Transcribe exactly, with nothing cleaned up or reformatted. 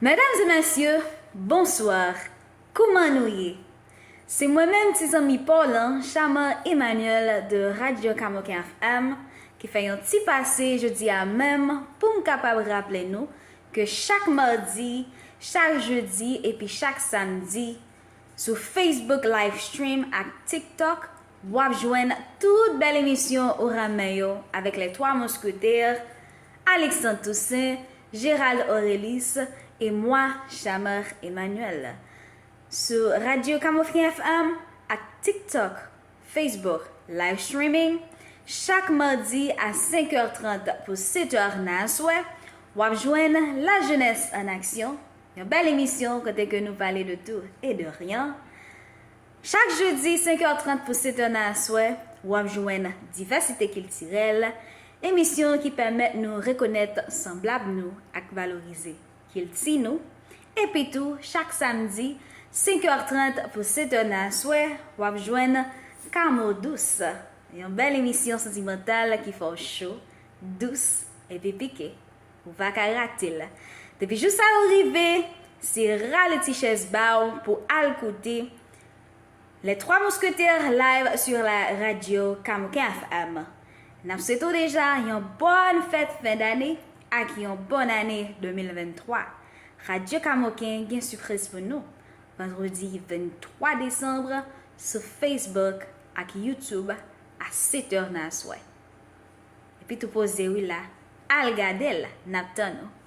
Medam e mesye, bonswa. Kouman nou ye? Se mwen menm, ti zanmi pa w lan, Chamar Emmanuel de Radio Kamoken F M, ki fè yon ti pase jodi a menm pou m kapab raple nou ke chak madi, chak jedi epi chak samdi, sou Facebook Livestream ak TikTok, w ap jwenn tout bèl emisyon ou renmen yo avèk les trois mousquetaires, Alexandre Toussaint, Gérald Aurélis et moi, Chamar Emmanuel. Sou Radio Kamoken F M ak TikTok, Facebook, live streaming, chak madi a senk è trant pou sèt è nan aswè, w ap jwenn La Jeunesse en Action, yon bèl emisyon kote ke nou pale de tout e de ryen. Chak jedi, senk è trant pou sèt è nan aswè, w ap jwenn Divèsite Kiltirèl, emisyon ki pèmèt nou rekonèt sanblab nou ak valorize kilti nou. Epi tou, chak samdi, senk è trant pou sèt è nan aswè, w ap jwenn Kamo Dous, yon bèl emisyon santimantal ki fè w cho, dous, epi pike. Ou pa ka rate l. Depi jou sa yo rive, se rale ti chèz ba w pou al koute Les Trois Mousquetaires live sur la radio Kamoken F M. N ap swete w deja yon bòn fèt fen dane ak yon bòn ane de mil venntwa. Radio Kamoken gen sipriz pou nou, vandredi venntwa desanm, sou Facebook ak YouTube a sèt è nan aswè. Epi tou poze wi la, al gade l, n ap tann ou.